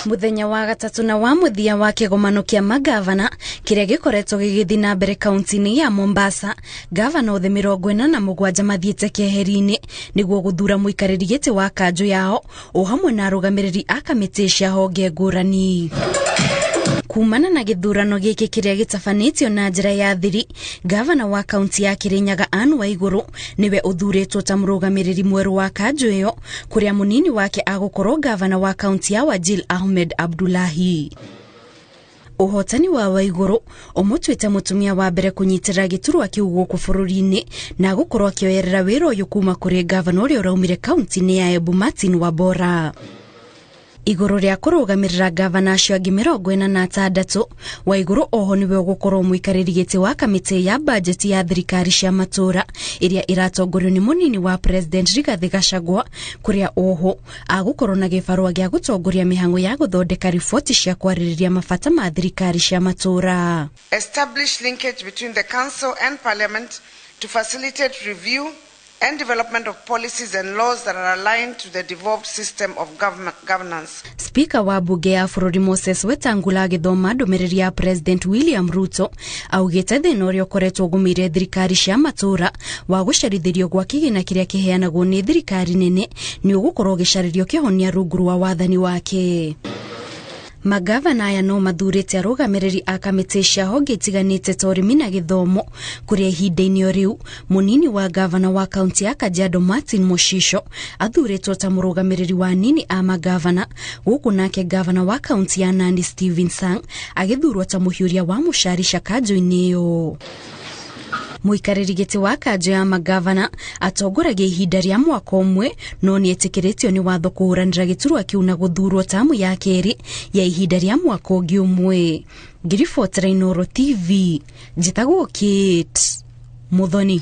Muthenya wa gatatũ na wa mũthia wa kĩgomano kĩa magavana kĩrĩa gĩkoretwo gĩgĩthiĩ na mbere kaunti-inĩ ya Mombasa, gavana othe 47 mathiĩte keheri-inĩ nĩguo gũthura mũikarĩri gĩtĩ wa kanjũ yao o hamwe na arũgamĩrĩri a kamĩtĩ cia honge ngũrani. Kumana na gĩthurano gĩkĩ kĩrĩa gĩtabanĩtio na njĩra ya thiri, gavana wa kaunti ya Kirinyaga Anne Waiguru nĩwe ũthurĩtwo ta mũrũgamĩrĩri mwerũ wa kanjũ ĩyo, kũrĩa mũnini wake agũkorwo gavana wa kaunti ya Wajir Ahmed Abdullahi. Ũhotani wa Waiguru ũmũtuĩte mũtumia wa mbere kũnyitĩrĩra gĩturwa kĩu gũkũ bũrũri-inĩ na gũkorwo akĩoyerera wĩra ũyũ kuma kũrĩ gavana ũrĩa ũraumire kaunti-inĩ ya Embu Martin Wambora. Igũrũ rĩa kũrũgamĩrĩra gavana acio angĩ 46, Waiguru oho nĩwe ũgũkorwo mũikarĩri gĩtĩ wa kamĩtĩ ya bajeti ya thirikari cia matũũra ĩrĩa ĩratongorio nĩ mũnini wa President Rigathĩ Gachagua, kũrĩa oho agũkorwo na gĩbarũa gĩa gũtongoria mĩhang'o ya gũthondeka riboti cia kwarĩrĩria mabata ma thirikari cia matũũra. Establish linkage between the Council and Parliament to facilitate review and development of policies and laws that are aligned to the devolved system of governance. Speaker wa bunge ya bũrũri Moses Wetangula agĩthoma ndũmĩrĩri ya President William Ruto augĩte thĩna ũrĩa ũkoretwo ũgũmĩire thirikari cia matũũra wa gũcarithĩrio gwa kĩgĩna kĩrĩa kĩheanagwo nĩ thirikari nene nĩ ũgũkorwo ũgĩcarĩrio kĩhonia rungu rwa wathani wake. Magavana aya no mathurĩte arũgamĩrĩri a kamĩtĩ cia honge itiganĩte ta ũrĩmi na gĩthomo, kũrĩa ihinda-inĩ o rĩu mũnini wa gavana wa kaunti ya Kajiado Martin Moshisho athurĩtwo ta mũrũgamĩrĩri wa nini a magavana, gũkũ nake gavana wa kaunti ya Nandi Stephen Sang agĩthurwo ta mũhiũria wa mũcarisha kanjũ-inĩ ĩyo. Mũikarĩri gĩtĩ wa kanjũ ya magavana atongoragia ihinda rĩa mwaka ũmwe, no nĩ etĩkĩrĩtio nĩ watho kũhũranĩra gĩturwa kĩu na gũthurwo tamu ya kerĩ ya ihinda rĩa mwaka ũngĩ ũmwe. Ngiribotera Inooro TV, njĩtagwo Kate Muthoni.